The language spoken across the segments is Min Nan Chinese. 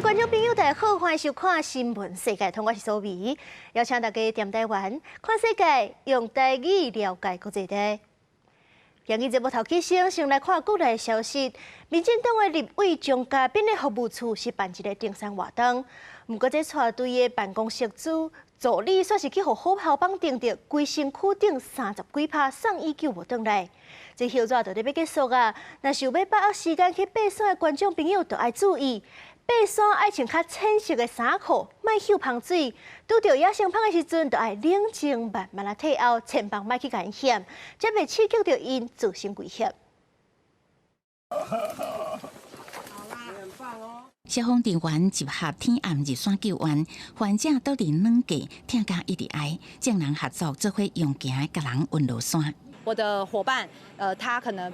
觀眾朋友，大家好，歡迎收看《新聞世界通》，我是蘇美，邀請大家踮台灣看世界，用台語了解國際的。今日節目頭起先，先來看國內消息。民進黨的立委鍾嘉賓的服務處是辦一个登山活動，毋過這帶隊的辦公室助理煞是去予虎頭蜂叮著，規身軀頂三十幾拍，送醫救無轉來。這熱熱就咧欲結束啊！若是有欲把握時間去爬山的觀眾朋友，就愛注意，爬山愛穿較淺色的衫褲，莫嗅芳水。拄著野生蜂的時陣，就愛冷靜慢慢仔退後，千萬莫去共𪜶嫌，才袂刺激著𪜶造成危險。消防人員集合天暗入山救援，患者倒佇暖架，疼甲一直哀，眾人合作做伙用行的共人運落山。我的夥伴，他可能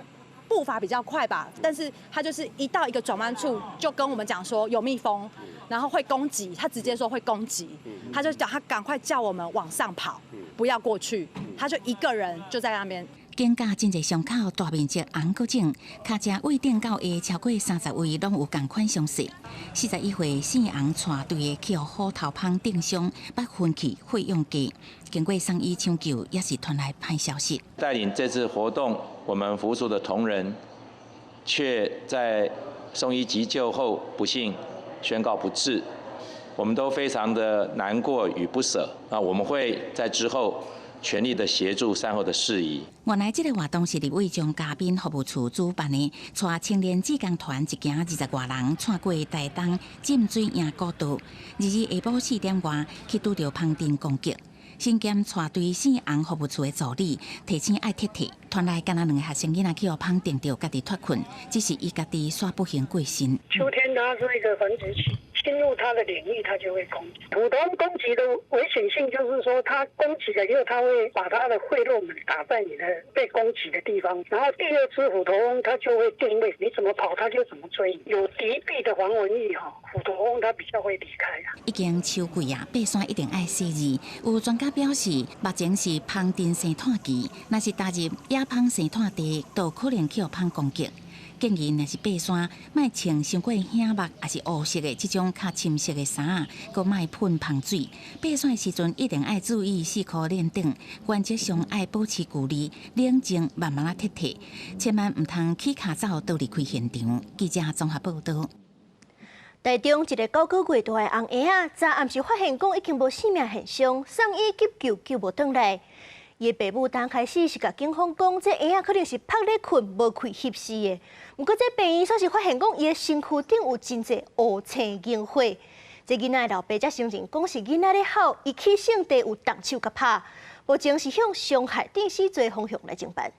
步伐比較快吧，但是他就是一到一個轉彎處，就跟我們講說有蜜蜂，然後會攻擊，他直接說會攻擊，他就叫他趕快叫我們往上跑，不要過去，他就一個人就在那邊。肩胛真濟傷口，大面積紅閣腫，跤踭位頂到下超過30位攏有仝款傷勢。41歲姓洪帶隊的去予虎頭蜂叮傷，捌昏去血氧低，經過送醫搶救，也是傳來歹消息。帶領這次活動，我們服務處的同仁，卻在送醫急救後不幸宣告不治，我們都非常的難過與不捨。啊，我們會在之後全力的協助善後的事宜。原來這个活動是立委鍾嘉賓服務處主辦的，帶青年志工團一行20外人，穿過台東浸水營古道，二日下晡4點外去拄著蜂叮攻擊。身兼帶隊姓洪服務處的助理提醒愛撤退，團內敢若兩个學生囡仔去予蜂叮著，家己脫困，只是伊家己煞不幸過身。秋天它是一個繁殖期，侵入它的領域，它就會攻擊。虎頭蜂攻擊的危險性就是說，它攻擊了以後，它會把它的費洛蒙打在你的被攻擊的地方，然後第二隻虎頭蜂它就會定位，你怎麼跑它就怎麼追。有敵避的防蚊液哈，虎頭蜂它比較會離開啊。已經秋季啊，爬山一定愛細膩。有專家表示，目前是蜂叮生態期，若是踏入野蜂生態地，就可能去予蜂攻擊。建議若是爬山，莫穿傷過顯目，抑是烏色的這種較深色的衫，閣莫噴芳水。爬山的時陣一定愛注意四箍鏈頂，原則上愛保持距離，冷靜慢慢仔撤退，千萬毋通起跤走逃離開現場。記者綜合報道。台中一个9個月大的紅嬰仔，昨暗時發現講已經無生命現象，送醫急救救無轉來。伊的爸母剛開始是共警方講，這嬰仔可能是菢咧睏無氣翕死的。毋過這病院煞是發現講，伊的身軀頂有真濟烏青凝血。這囡仔的老爸才承認講是囡仔咧吼，伊起性地有動手共拍，目前是向傷害致死罪方向來偵辦。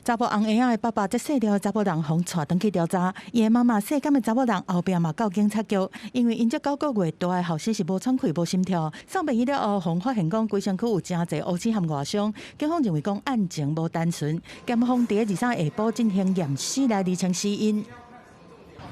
查埔紅嬰仔的爸爸這細粒查某人予帶轉去調查，伊的媽媽細漢的查某人後壁嘛到警察局，因為𪜶這9個月大的後生是無喘氣、無心跳，送病院了後，予發現講規身軀有誠濟烏青和外傷，警方認為講案情無單純，檢方佇23下晡進行驗屍來釐清死因。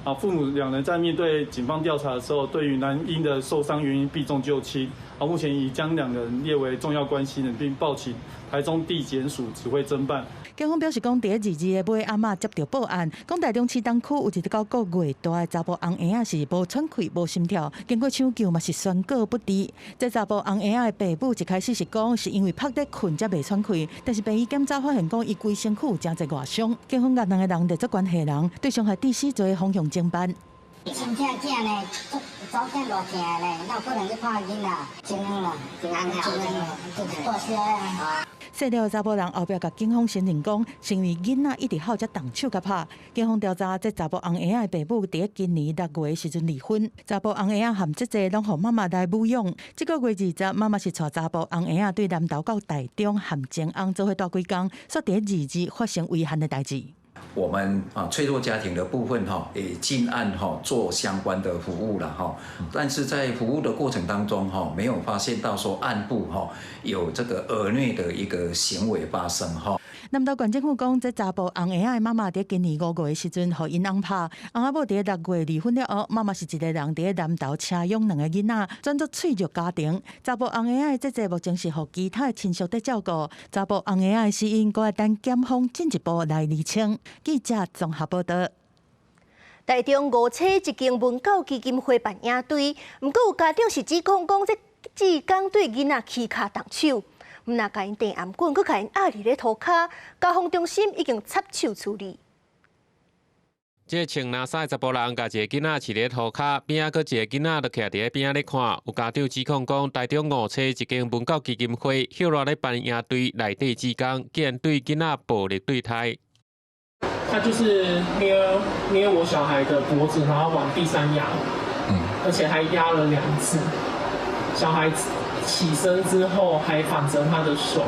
啊，父母兩人在面對警方調查的時候，對於男嬰的受傷原因避重就輕。啊，目前已將兩人列為重要關係人，並報請台中地檢署指揮偵辦。警方表示講，佇22的尾暗仔接到報案，講台中市東區有一个九個月大的查埔紅嬰仔是無喘氣、無心跳，經過搶救嘛是宣告不治。這查埔紅嬰仔的爸母一開始是講是因為菢咧睏才袂喘氣，但是病院檢查發現講伊規身軀有誠濟外傷。警方共兩个人列做關係人，對傷害致死罪方向偵辦。真疼囝呢，足早囝偌疼呢，哪有可能去拍囡仔？真冤啦，真冤，真冤，就是大聲啊！細粒查埔人後壁共警方承認講，是因為囡仔一直吼才動手共拍。警方調查，這查埔紅嬰仔的爸母佇今年6月的時陣離婚，查埔紅嬰仔和姐姐攏予媽媽來撫養。這個月20，媽媽是帶查埔紅嬰仔對南投到台中和前翁做伙蹛幾工，煞佇22發生遺憾的代誌。我們啊脆弱家庭的部分哈，也進案哈做相關的服務了哈，但是在服務的過程當中哈，沒有發現到說案部哈有這個兒虐的一個行為發生哈。南投縣政府講，這查埔紅嬰仔的媽媽佇今年5月的時陣，予𪜶翁拍，翁仔某佇6月離婚了後，媽媽是一個人佇南投車養兩个囡仔，轉做脆弱家庭。查埔紅嬰仔的姐姐目前是予其他的親屬佇照顧。查埔紅嬰仔的死因，閣愛等檢方進一步來釐清。記者綜合報道。台中梧棲一間文教基金會辦營隊，毋過有家長是指控講，這志工對囡仔起跤動手，毋但共𪜶掟頷棍，閣共𪜶壓佇咧塗跤，家防中心已經插手處理。這個穿藍衫的查埔人，共一个囡仔飼佇咧塗跤，邊仔閣一个囡仔就徛佇咧邊仔咧看。有家長指控講，台中梧棲一間文教基金會歇熱咧辦營隊內底志工，竟然對囡仔暴力對待。他就是捏捏我小孩的脖子，然後往地上壓，而且還壓了兩次。小孩起身之後還反折他的手。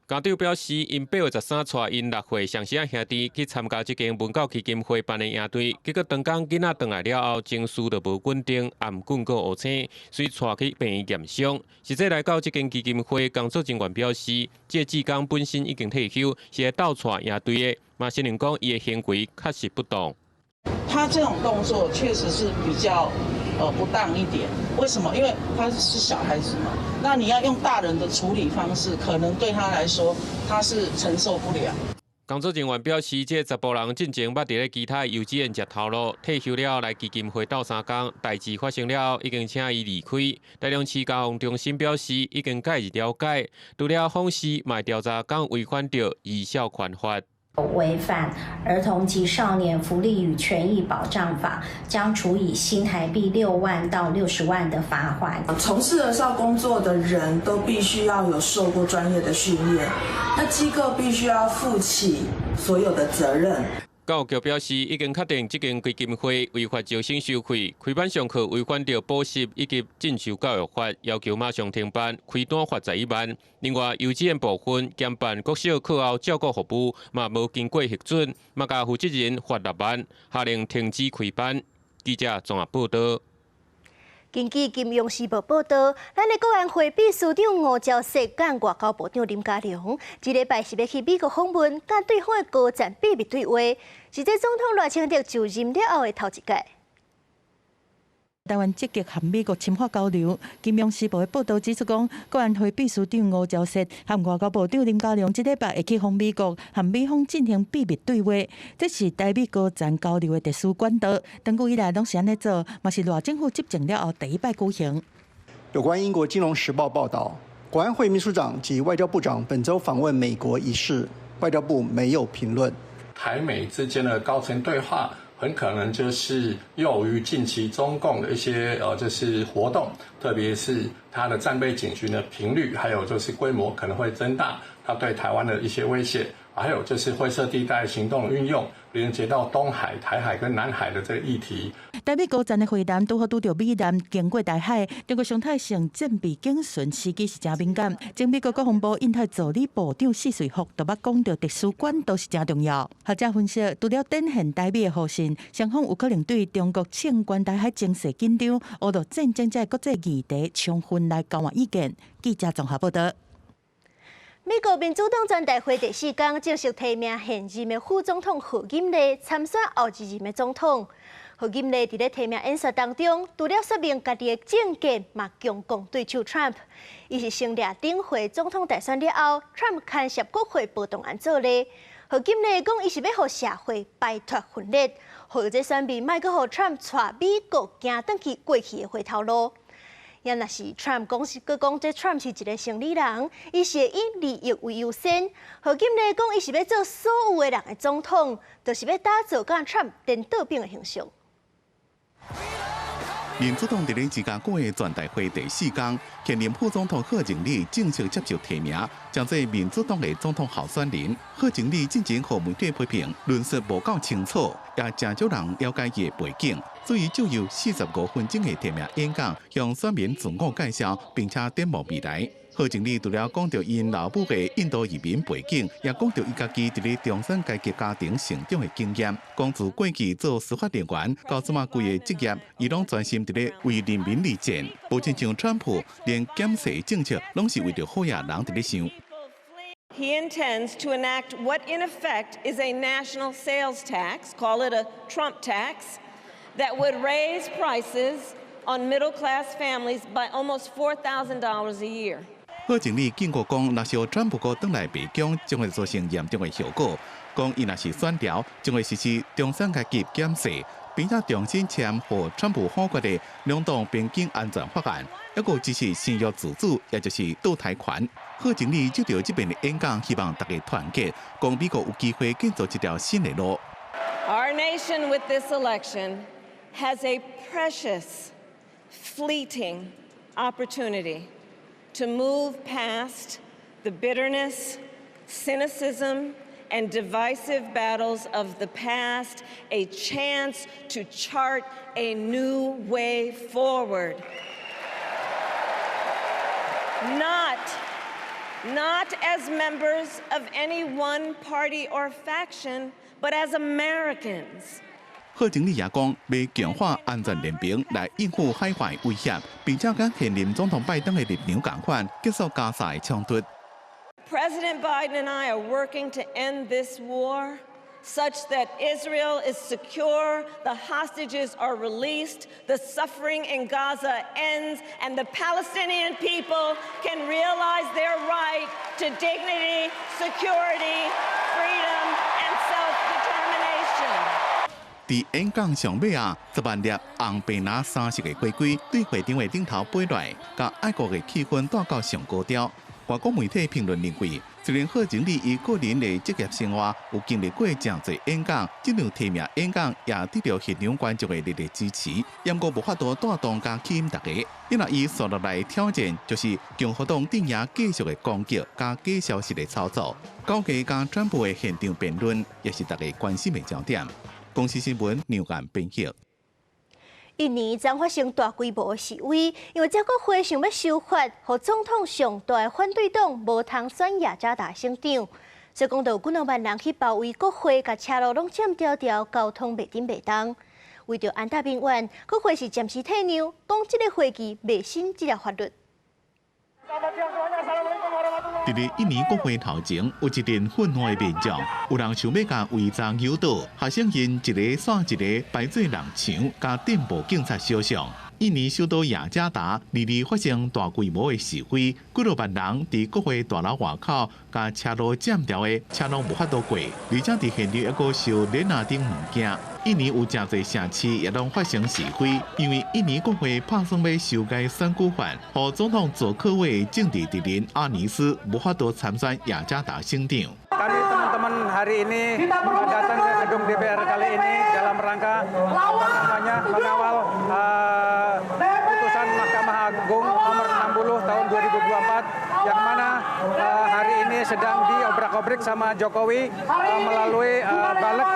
家長表示，𪜶8月13帶𪜶6歲雙生兄弟去參加這間文教基金會辦的營隊，結果當天囡仔轉來了後，情緒就無穩定，頷棍閣烏青，遂帶去病院驗傷。實際來到這間基金會工作人員表示，這個志工本身已經退休，是來鬥帶營隊的，嘛承認講伊的行為確實不當。他這種動作確實是比較不當一點，為什麼？因為他是小孩子嘛，那你要用大人的處理方式，可能對他來說他是承受不了。工作人員表示，這個查埔人進前捌佇咧其他幼稚園食頭路，退休了來基金會鬥相共，代誌發生了後，已經請伊離開。台中市家防中心表示，已經介入了解，除了訪視，嘛會調查敢違反著兒少權法。違反兒童及少年福利與權益保障法，將處以新台幣6萬到60萬的罰鍰。從事兒少工作的人都必須要有受過專業的訓練，那機構必須要負起所有的責任。教育局表示，已經確定這間基金會違法招生收費，開班上課違反著補習以及進修教育法，要求馬上停辦，開單罰11萬。另外，幼稚園部分兼辦國小課後照顧服務，嘛無經過核准，嘛共負責人罰6萬，下令停止開班。記者綜合報道。根據《金融時報》報道，咱的國安會秘書長吳釗燮佮外交部長林佳龍，這禮拜是欲去美國訪問，佮對方的高層秘密對話，是這總統賴清德就任了後的頭一擺。台灣積極和美國深化交流。金融時報的報道指出，講國安會秘書長吳釗燮和外交部長林佳龍這禮拜會去訪美國，和美方進行秘密對話，這是台美高層交流的特殊管道。長久以來攏是按呢做，嘛是賴政府執政了後第一擺舉行。有關英國金融時報報道，國安會秘書長及外交部長本週訪問美國一事，外交部沒有評論。台美之間的高層對話，很可能就是囿於近期中共的一些就是活動，特別是它的戰備警巡的頻率，還有就是規模可能會增大，它對台灣的一些威脅，還有就是灰色地帶行動運用，連接到東海、台海跟南海的這個議題。台美高層的會談拄好拄著美艦經過台海，中國常態性戰備警巡時機是誠敏感。前美國國防部印太助理部長薛瑞福就捌講著特殊管道是誠重要。學者分析，除了展現台美的互信，雙方有可能對中國衝關台海情勢緊張、烏俄戰爭這個國際議題充分來交換意見。記者綜合報道。美國民主黨全代會第四天正式提名現任的副總統賀錦麗參選後一任的總統。賀錦麗佇咧提名演說當中，除了說明家己的政見，嘛強攻對手 Trump。伊是先掠頂回總統大選了後，Trump 牽涉國會暴動案做例。賀錦麗講，伊是欲予社會擺脫分裂，予這選民莫閣予 Trump 帶美國行轉去過去的回頭路。也若是 Trump 講是，閣講這 Trump 是一个生理人，伊是會以利益為優先。賀錦麗講，伊是欲做所有的人的總統，就是欲打造佮 Trump 顛倒反的形象。民主黨佇咧芝加哥的全代會第四天，現任副總統賀錦麗正式接受提名，將做民主黨的總統候選人。賀錦麗進前予媒體批評論述無夠清楚，也誠少人了解伊的背景，所以借由45分鐘的提名演講，向選民自我介紹，並且展望未來。賀錦麗除了講著𪜶老母的印度移民背景，也講著伊家己佇咧中產階級家庭成長的經驗。講自過去做司法人員，到這馬規个職業，伊攏專心佇咧為人民而戰。無親像川普，連減稅政策攏是為著好野人佇咧想。 He intends to enact what in effect is a national sales tax, call it a Trump tax, that would raise prices on middle class families by almost $4,000 a year. 賀錦麗警告講，若是予川普閣轉來白宮，將會造成嚴重的後果。講伊若是選著，將會實施中產階級減稅，並並且重新簽予川普否決的兩黨邊境安全法案，抑閣支持生育自主，也就是墮胎權。賀錦麗就著這遍的演講，希望大家團結，講美國有機會建造一條新的路。 Our nation with this election has a precious, fleeting opportunity to move past the bitterness, cynicism, and divisive battles of the past, a chance to chart a new way forward. Not as members of any one party or faction, but as Americans. 賀錦麗也講，欲強化安全聯盟來應付海外威脅，並且佮現任總統拜登的立場仝款，結束加沙的衝突。 President Biden and I are working to end this war such that Israel is secure, the hostages are released, the suffering in Gaza ends, and the Palestinian people can realize their right to dignity, security, freedom, and self-determination. 佇演講上尾啊，10萬粒紅白藍三色的玫瑰對會場的頂頭飛落來，共愛國的氣氛帶到上高潮。外國媒體評論認為，雖然賀錦麗伊個人的職業生活有經歷過誠濟演講，這場提名演講也得著現場觀眾的熱烈支持，毋過無法度帶動佮吸引大家。因為伊紲落來挑戰，就是共和黨陣營繼續的攻擊佮假消息的操作。九月佮川普的現場辯論，也是大家關心的焦點。公視新聞劉干編譯。印尼昨發生大規模的示威，因為這國會想欲修法，予總統上大的反對黨無通選雅加達省長，所以講著有幾若萬人去包圍國會，共車路攏佔牢牢，交通袂振袂動。為著安撫民怨，國會是暫時退讓，講這个會期袂審這條法律。佇咧印尼國會頭前有一陣憤怒的民眾，有人想欲共違章誘導，學生𪜶一个煞一个排做人牆，共電報警察相向。印尼首都雅加達22日發生大規模的示威，幾若萬人佇國會大樓外口共車路佔牢的車攏無法度過，而且佇現場猶閣燒鏈仔等物件。印尼有誠濟城市也攏發生示威，因為印尼國會拍算欲修改選舉法，予總統佐科威的政治敵人阿尼斯無法度參選雅加達省長。 Kami teman-teman hari ini datang ke gedung DPR kali ini dalam rangka apa namanya mengawal putusan Mahkamah Agung nomor 60 tahun 2024 yang mana hari ini sedang diobrak-abrik sama Jokowi melalui Baleg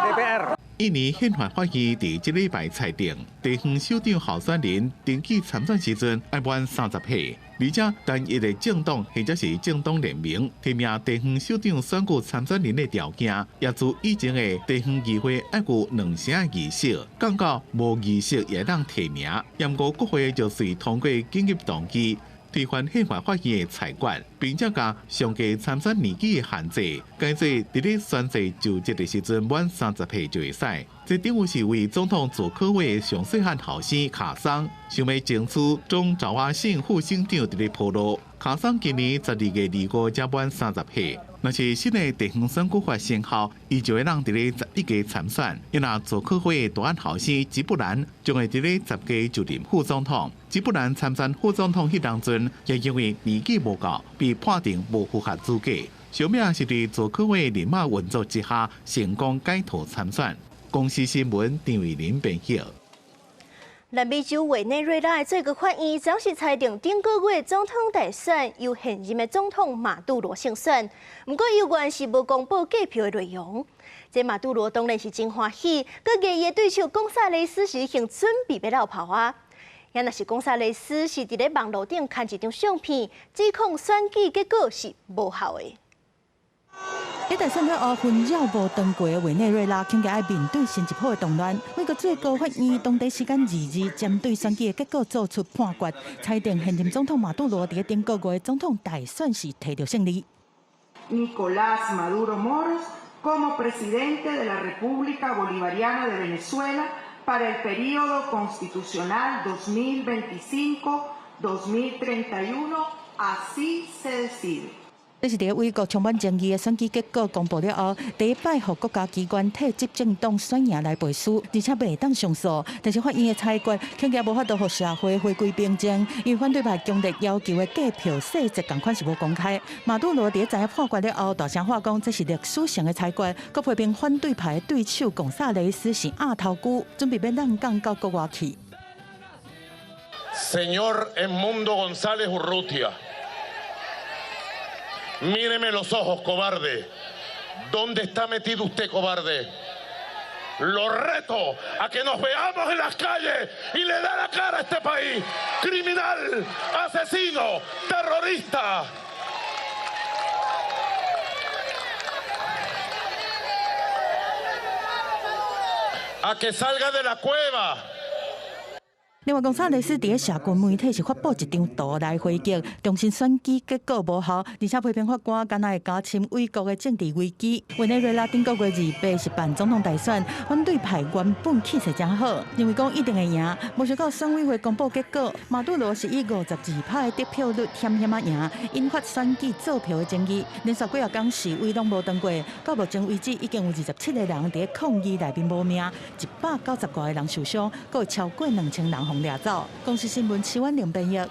DPR. 印尼憲法法院佇這禮拜裁定，地方首長候選人登記參選時陣愛滿30歲，而且單一的政黨或者是政黨聯盟提名地方首長選舉參選人的條件，也自以前的地方議會愛有兩成的議席，降到無議席也會當提名。毋過國會就隨通過緊急動議，推翻憲法法院的裁決，並且共上低參選年紀的限制，改做佇咧宣誓就職的時陣滿30歲就會使。這等於是為總統佐科威的上細漢後生卡桑，想欲爭取中爪哇省副省長佇咧鋪路。卡桑今年12月25才滿30歲，若是新的地方選舉法生效，伊就會當佇咧11月參選。伊若佐科威的大漢後生吉布蘭將會佇咧10月就任副總統。吉布蘭參選副總統彼當陣，也因為年紀無夠，被判定無符合資格。小尾是佇佐科威人脈運作之下，成功解脫參選。公視新聞張慧玲編譯。南美洲委內瑞拉的最高法院昨是裁定，頂個月總統大選由現任的總統馬杜羅勝選。毋過猶原是無公布計票的內容。這馬杜羅當然是真歡喜，閣共伊的對手岡薩雷斯是已經準備欲落跑啊。也若是岡薩雷斯是佇咧網路頂刊一張相片，指控選舉結果是無效的。喺大選了後，紛擾無斷過的委內瑞拉，恐驚愛面對新一波的動亂。美國最高法院當地時間22日針對選舉的結果做出判決，裁定現任總統馬杜羅佇頂個月總統大選時提著勝利。 Nicolás Maduro Moros como presidente de la República Bolivariana de Venezuela para el período constitucional 2025-2031, así se decide. 這是佇美國充滿爭議的選舉結果公布了後，第一擺予國家機關替執政黨選贏來背書，而且袂當上訴。但是法院的裁決，恐驚無法度予社會回歸平靜，因為反對派強烈要求的計票細節仝款是無公開。馬杜羅佇知影判決了後，大聲喊講這是歷史性的裁決，閣批評反對派的對手貢薩雷斯是鴨頭龜，準備欲浪講到國外去。 Señor Edmundo González Urrutia. Míreme los ojos, cobarde. ¿Dónde está metido usted, cobarde? Lo reto a que nos veamos en las calles y le da la cara a este país. Criminal, asesino, terrorista. A que salga de la cueva. 另外，貢薩雷斯佇咧社群媒體是發布一張圖來回擊，重申選舉結果無效，而且批評法官敢若會加深美國的政治危機。委內瑞拉頂個月28是辦總統大選，反對派原本氣勢誠好，認為講一定會贏。無想到選委會公布結果，馬杜羅是以52%的得票率險險仔贏，引發選舉作票的爭議。連續幾仔工示威攏無斷過，到目前為止已經有27個人佇咧抗議內面無命，190外個人受傷，閣有超過2000人予掠走。公視新聞徐婉玲編譯。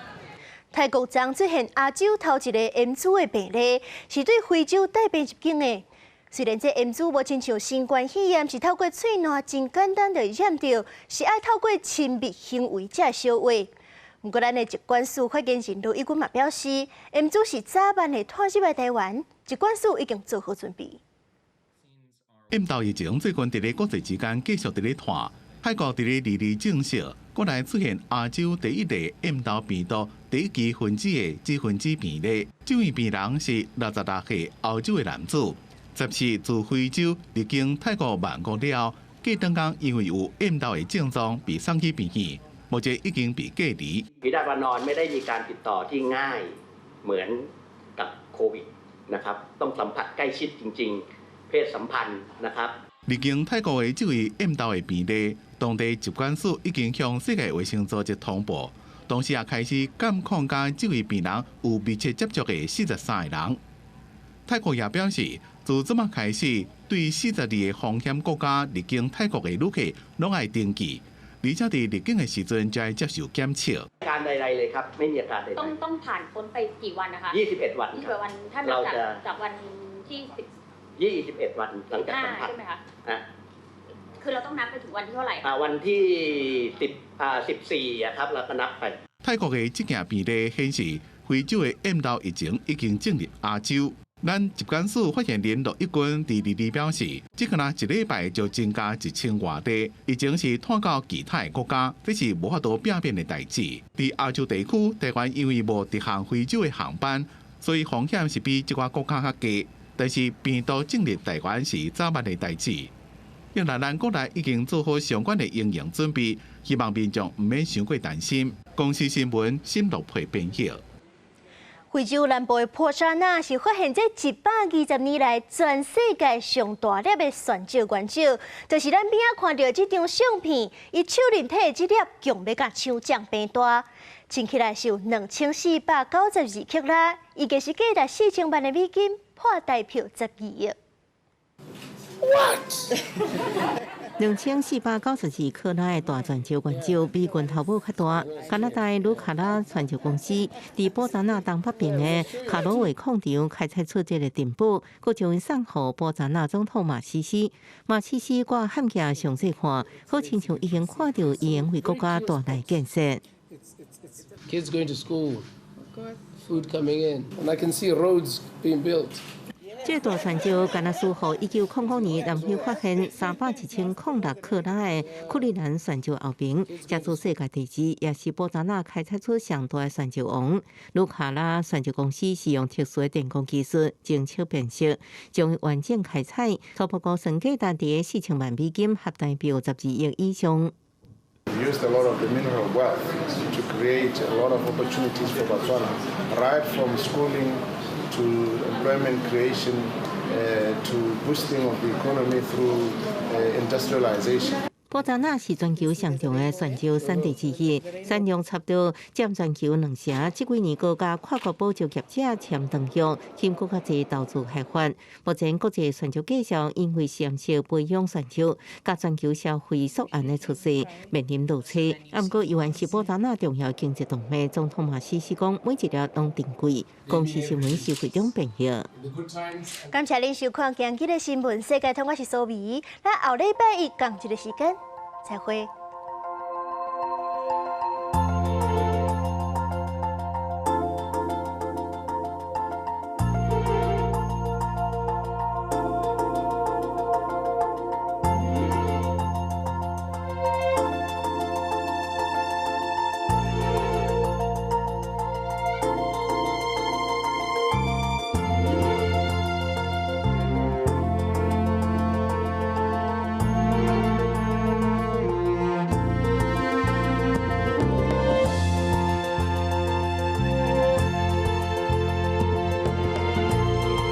泰國昨出現亞洲頭一個 M 株的病例，是對非洲帶病入境的。雖然這 M 株無親像新冠肺炎是透過喙瀾真簡單就會染著，是愛透過親密行為才會相話。毋過，咱的疾管署發言人盧一君嘛表示，M 株是早晚會傳入來台灣，疾管署已經做好準備。 M 痘疫情最近佇咧國際之間繼續佇咧傳，泰國佇咧二二證實，閣來出現亞洲第一例 M 痘病毒第一期分子的脂分子病例。這位病人是66歲歐洲的男子，14自非洲入境泰國曼谷了後，過兩工因為有 M 痘的症狀被送去病院，目前已經被隔離。 ฝีดาษวานรไม่ได้มีการติดต่อที่ง่ายเหมือนกับโควิดนะครับต้องสัมผัสใกล้ชิดจริงๆเพศสัมพันธ์นะครับ 入境泰國的這位 M 痘的病例，當地疾管署已經向世界衛生組織通報，同時也開始監控佮這位病人有密切接觸的43個人。泰國也表示，自這擺開始，對42个風險國家入境泰國的旅客攏愛登記，而且佇入境的時陣就愛接受檢測。 การใดๆเลยครับไม่มีอาการใด ต้องต้องผ่านพ้นไปกี่วันนะคะ 21วัน 21วันถ้านับจากจากวันที่ 21วันหลังจากสัมผัส ใช่ไหมคะ อ่ะ คือเราต้องนับไปถึงวันที่เท่าไหร่ วันที่1014อะครับเราก็นับไป 泰國的這件病例顯示，非洲的 M 痘疫情已經進入亞洲。咱疾管署發言人陸一軍佇二二表示，這個若一禮拜就增加1000外例，疫情是拖到其他的國家，這是無法度避免的代誌。佇亞洲地區，台灣因為無直航非洲的航班，所以風險是比這寡國家較低。但是病毒進入台灣是早晚的代誌。另外，咱國內已經做好相關的應用準備，希望民眾毋免傷過擔心。公視新聞新陸配編譯。非洲南部的波札那是發現這120年來全世界上大粒的旋石原石，就是咱邊仔看著這張相片，伊手裡提的這粒強欲佮手掌般大，稱起來是有2492克拉，伊就是價值4000萬的美金，破台票12億。 What？ 2492克拉的大鑽石原石比拳頭母較大。加拿大盧卡拉鑽石公司佇波札那東北邊的卡羅維礦場開採出這个珍寶，閣將伊送予波札那總統馬西西。馬西西掛罕見詳細看，好親像已經看著伊會為國家帶來建設。 Kids going to school, food coming in, and I can see roads being built. 這大鑽石敢若輸予1900年南非發現301,006克拉的庫里蘭鑽石後爿，這做世界第二，也是波札那開採出上大的鑽石王。盧卡拉鑽石公司是用特殊的電光技術精測辨識，將完整開採，初步估算價值佇4000萬美金，合台幣12億以上。 Used a lot of the mineral wealth to create a lot of opportunities for Botswana, right from schooling to employment creation, to boosting of the economy through industrialization. 波札那是全球上重的蒜椒產地之一，產量差不多佔全球兩成。這幾年閣佮跨國寶石業者簽長約，吸閣較濟投資開發。目前國際蒜椒價數因為實驗室培養蒜椒，佮全球消費溯源的趨勢面臨落差。毋過，猶原是波札那重要經濟動脈。總統馬西西講，每一粒攏珍貴。公視新聞徐惠中編譯。感謝您收看今日的新聞世界通，我是蘇美。咱後禮拜一仝一个時間再會。